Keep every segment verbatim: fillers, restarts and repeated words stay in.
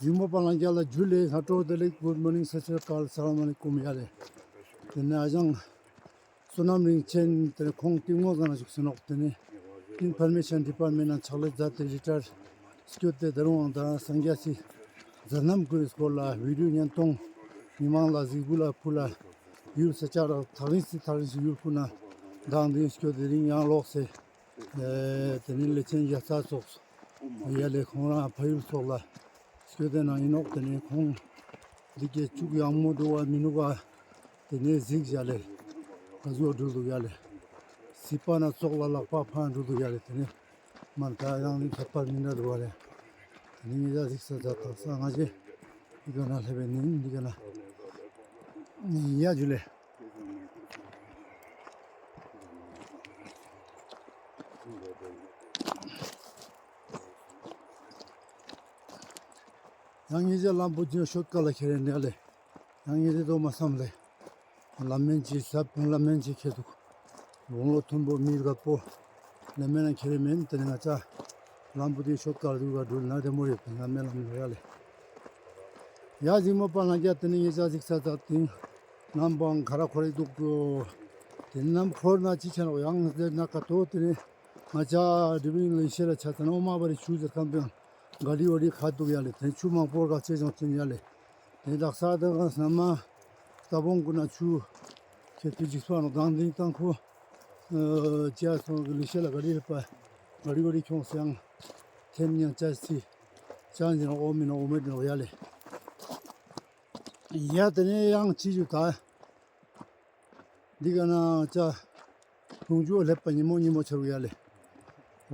ཡུམ་པ་ལང་རྒྱ་ལ་ཇུ་ལེ། ཧ་ཏོ་དེ་ལེ། གུཌ་མོར་ནིང་། སད་སི་རི་ཨ་ཀལ། ས་ལམ་ཨ་ལེ་ཀུམ་ཡ་ལེ། དེ་ནེ་ཨ་ཞང་བསོད་ནམས་རིན་ཆེན། དེ་ནེ་ཁོང་གཏིང་མོ་སྒང་ན་བཞུགས་སེ་ནོག། དེ་ནེ་ཨིན་ཕོར་མེ་ཤན་ཌི་པར་མེན་ཊ་ནང་ཕྱག་ལས་མཛད་དེ་རི་ཊ་ཡར་སྐྱོད་དེ། ད་རུང་ཡང་ད་སངས་རྒྱས་སི་མཛད་རྣམ་ཀུན་སྐོར་ལ་བི་ཌིའོ་བརྙན་ཐུང་མི་མང་ལ་གཟིགས་འབུལ་ལ་ཕུལ་ལ། ཡུལ་ས་ཆ་རག་ཐག་རིང་སི་ཐག་རིང་སི་ཡུལ་ཀུན་ན་མདང་དེ་སྐྱོད་དེ་རིང་ཡང་ལོག་སེ། ཨེ་དེ་ནེ་ལེ་ཚན་རྒྱལ་ས་སོགས་ཡ་ལེ། ཁོང་རང་ཕ་ཡུལ་སོགས་ལ་སྐྱོད་དེ་ནང་ཨིན་ནོག། དེ་ནེ་ཁོང་འདི་གའི་ཅུག་ཡང་མོ་འགྲོ་བ་མི་ནུག་པ། དེ་ནེ་གཟིགས་ཡ་ལེ། ག་ཟུག་འགྲུལ་འདུག་ཡ་ལེ། སི་པ་ན་ཙོགས་ལ་ལག་པ་ཕང་འགྲུལ་འདུག་ཡ་ལེ། དེ་ནེ་མ་ད་ཡང་ནི་ཁྱད་པར་མི་འདྲ་འདུག་པ་ལེ། དེ་ནེ་ངེད་ཅག་གཟིགས་ས་ད་དག་ས་ང་ཞེ་འདི་ག་ན་སླེབས་པའི་ནི་འདི་ག་ན་ཡ་ཇུ་ལེ། ཡང་ངེད་ཅག་ལམ་བུ་ཅིག་ཤོད་ཀ་ལ་ཁྱེར་རེ་ནི་ཡ་ལེ། ཡང་ངེད་ཅག་དོ་མ་བསམ་ལེ། ལམ་མེན་ཅིག་ཟབ་ལམ་མེན་ཅིག་ཁྱེར་འདུག། དགུང་ལོ་མཐོན་པོ་མི་རྒད་པོ་ལམ་མེན་ན་ཁྱེར་རེ་མེན། དེ་ནེ་ང་ཅག་ལམ་བུ་དེ་ཤོད་ཀ་ལ་འགྲུལ་ན་བདེ་མོ་རེད། ལམ་མེན་ལམ་མེན་ཡ་ལེ། ཡ་གཟིགས་མོ་པ་ལང་རྒྱ། དེ་ནེ་ངེད་ཅག་གཟིགས་ས་ད་དེང་ནམ་བང་ཁ་ར་ཁོར་རེ་འདུག་གོ། དེ་ནེ་ནམ་ཁོར་ན་ཅི་ཆ་ནོག་ཡང་ཟེར་ན་ཀ་ཏོ་དེ་ནེ་ང་ཅག་དེ་རིང་ལེ་ཤེ་ལ་ཆ་ཙ་ན་འོ་མ་བ་རི་ཆུ་ཟེར་ཁན་པོ་ཡང་ག་ལི་བ་རི་ཁ་འདུག་ཡ་ལེ། དེ་ཆུ་མང་པོ་ག་ཆེ་ཅང་ཐོན་ཡ་ལེ། དེ་དག་ས་དང་སྣ་མ་ད་བོང་ཀུན་ན་ཆུ་ཁྱེར་དུས་འཇིགས་པ་ནོག། དང་དེང་དང་ཁོ་ཅི་ཡ་སོང་གི་ལི་ཤེ་ལ་ག་རི་རི་པ་ག་རི་ག་རི་ཁྱོངས་སེ་ཡང་ཐེམ་ཉང་ཅ་སི་ཅང་ཞིག་ནོག། འོ་མི་ནོག། འོ་མེད་ནོག་ཡ་ལེ། ཡ་དེ་ནེ་ཡང་ཅི་ཞུ་ད། འདི་ག་ན་ཅ་ལུང་ཇུ་སླེབས་པ་ཉི་མོ་ཉི་མོ་ཆ་རུག་ཡ་ལེ།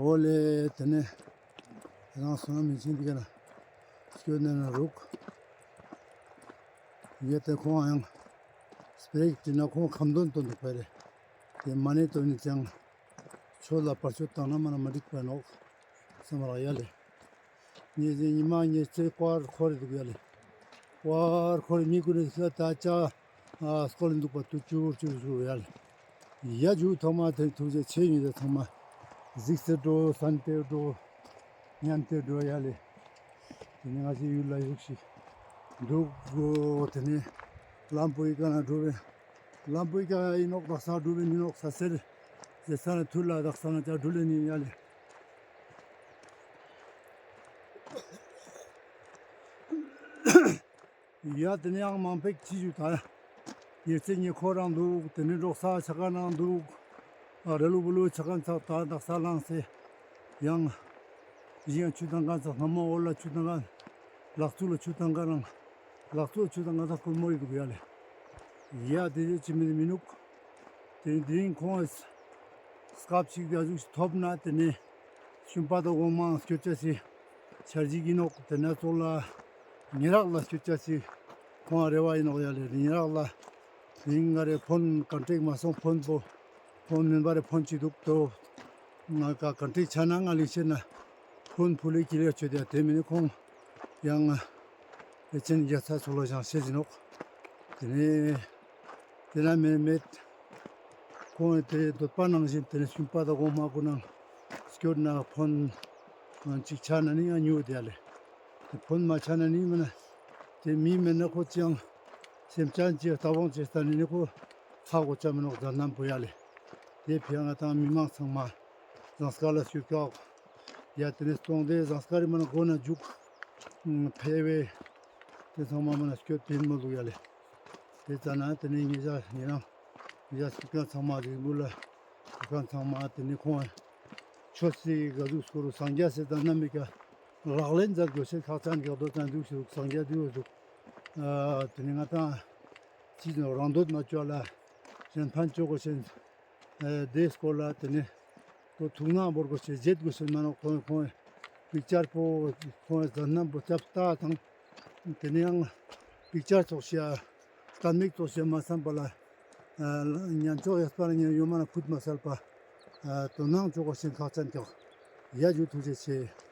འོ་ལེ། དེ་ནེ་རང་སོང་ན་མི་ཆེན་འདི་ག་ན་སྐྱོད་ནེ་ན་རུག། ཡ་དེ་ཁོང་ཡང་སྤེ་ར་ཞིག་བྲིས་ན་ཁོང་ཁ་འདོན་བཏོན་འདུག་པ་རེད། དེ་མ་ཎི་བཏོན་ནི་ཅང་ཆོས་ལ་བར་ཆད་བཏང་ན་མ་ན་མ་འགྲིག་པ་ནོག་བསམ་རག་ཡ་ལེ། ཉེ་ཟེ་ཉི་མ་ཉེ་ཚེ་ཀོར་ཁོར་རེ་འདུག་ཡ་ལེ། ཀོར་ཁོར་རེ་མི་ཀུན་ནི་ཤ་ད་ཅ་ཨ་སྐོར་ལ་འདུག་པ་དུ་ཅུར་ཅུར་ཅུར་ཡ་ལེ། ཡ་ཇུ་ཐོག་མ་དེ་ཐུགས་རྗེ་ཆེ། ཉེ་ཟེ་ཚང་མ་གཟིགས་སེ་འགྲོ་སན་ཏེ་འགྲོ་ཉན་ཏེ་འགྲོ་ཡ་ལེ། དེ་ནེ་ང་ཞི་ཡུལ་ལ་ཡུག་ཞིག་འདུག་གོ། དེ་ནེ་ལམ་བུ་ཡི་ཀ་ན་འགྲོ་བའི་ལམ་བུ་ཡི་ཀ་ཡིན་ནོག། དག་ས་འགྲོ་བའི་ནི་ནོག་ས་སེར་ཟེ་ས་ན་ཐུར་ལ་དག་ས་ན་ཅ་འགྲོ་ལེ་ནི་ཡ་ལེ། ཡ་དེ་ནེ་ཡང་མང་པོ་ཅི་ཞུ་ད། ཉེ་ཚེ་ཉེ་ཁོ་རང་འདུག། དེ་ནེ་འབྲོག་ས་ཆ་ག་ནང་འདུག། ཨ་རེ་ལུ་བུ་ལུ་ཆ་ག་ཚག་ད་དག་ས་ལངས་སེ་ཡང་ཡང་ཆུ་དང་ག་ཚག་སྣ་མོ་འོ་ལ་ཆུ་དང་ག་ལག་ཚུགས་ལ་ཆུ་དང་ག་རང་ལག་ཚུགས་ཆུ་དང་ག་ཚག་ཁོལ་མོ་ཡི་འདུག་ཡ་ལེ། ཡ་དེ་ཅི་མི་མི་ནུག། དེ་དེ་རིང་ཁོང་སྐབས་ཤིག་ག་ཟུག་ཐོབ་ན་དེ་ནེ་ཤུན་པ་དང་འོ་མ་སྐྱོད་ཅ་སི་འཆར་གཞི་ཡིན་ནོག། དེ་ནེ་ཙོགས་ལ་ཉེ་རག་ལ་སྐྱོད་ཅ་སི་ཁོང་རེ་བ་ཡིན་ནོག་ཡ་ལེ། ཉེ་རག་ལ་རིང་ང་རེ་ཕོན་ཀོན་ཊེག་མ་སོང་། ཕོན་པོ་ཕོན་མེན་པ་རེ་ཕོན་ཅིག་འདུག་ཏོ། ང་ཀ་ཀོན་ཊེག་ཆ་ན་ང་ལིང་ཤེ་ན་ཕོན་ཕུལ་ལེ་ཀི་ལེ་ཆོད་དེ་དེ་མིན་ནི་ཁོང་ཡང་ཨེ་ཅན་རྒྱ་ཚ་ཚོ་ལ་ཞང་ཤེས་ཡིན་ནོག། དེ་ནེ་དེ་ན་མེད་མེད། ཁོང་དེ་འདོད་པ་ནང་བཞིན་དེ་ནེ་ཤུན་པ་དང་འོ་མ་ཀུན་ནང་སྐྱོད་ན་ཕོན་ཅིག་ཆ་ན་ནི་ཡང་ཉུ་དེ་ཡ་ལེ། དེ་ཕོན་མ་ཆ་ན་ནི་མ་ན་དེ་མི་མེད་ན་ཁོ་ཅང་སེམས་ཅན་ཅིག་ལྟ་བོང་ཅིག་ལྟ་ནི་ནི་ཁོ་ཧ་གོ་ཅ་མི་ནོག་མཛད་རྣམ་པོ་ཡ་ལེ། དེ་ཕི་ཡ་ང་དང་མི་མང་ཚང་མ་ཟངས་དཀར་ལ་སྐྱོད་ཀྱོག། ཡ་དེ་ནེ་སྟོང་དེ་ཟངས་དཀར་རི་མ་ན་གོ་ན་འཇུག་ཕེ་བེ་དེ་ཚང་མ་མ་ན་སྐྱོད་ཕིན་མོ་ལུག་ཡ་ལེ། དེ་ཙ་ན་དེ་ནེ་ཉེ་ཞ་ཉེ་རང་ཉེ་ཞ་སྐྱོད་ཀྱོག་ཚང་མ་རིག་མུ་ལ་སྐྱོད་ཀྱོག་ཚང་མ་དེ་ནེ་ཁོང་ཆོས་སི་ག་ཟུག་སྐོར་སངས་རྒྱས་སི་དང་ན་མི་ཀ་ལག་ལེན་མཛད་དགོས་ཤེས་ཁག་ཅན་གྱི་རྡོ་ཙན་འདུག་ཞུ་སངས་རྒྱས་འདུག་ཞུ། ཨ་དེ་ནེ་ང་དང་ཅི་ནོ་རང་འདོད་མ་བཅོ་ལ་གཞན་ཕན་བཅོ་དགོས་ཤེས། ཨ་དེ་སྐོར་ལ་དེ་ནེ་ཁོ་ཐུགས་སྣང་བོར་དགོས་ཤེས་བརྗེད་དགོས་ཤེས་མ་ནོག། ཁོང་ཁོང་པིག་ཅར་པོ་ཁོང་མཛད་རྣམ་པོ་ཆབ་ལྟ་དང་དེ་ནེ་ཡང་པིག་ཅར་ཚོགས་ཤེས་ཨ་གཏན་མིག་ཚོགས་ཤེས་མ་བསམ་པ་ལ་ཨ་ཉན་ཆོག་ཡས་པ་ལ་ཉན་ཡོད་མ་ན་ཕུད་མ་སལ་པ་ཨ་དོ་སྣང་བཅོ་དགོས་ཤེས་ཁག་ཅན་ཀྱོག། ཡ་ཇུ་ཐུགས་རྗེ་ཆེ།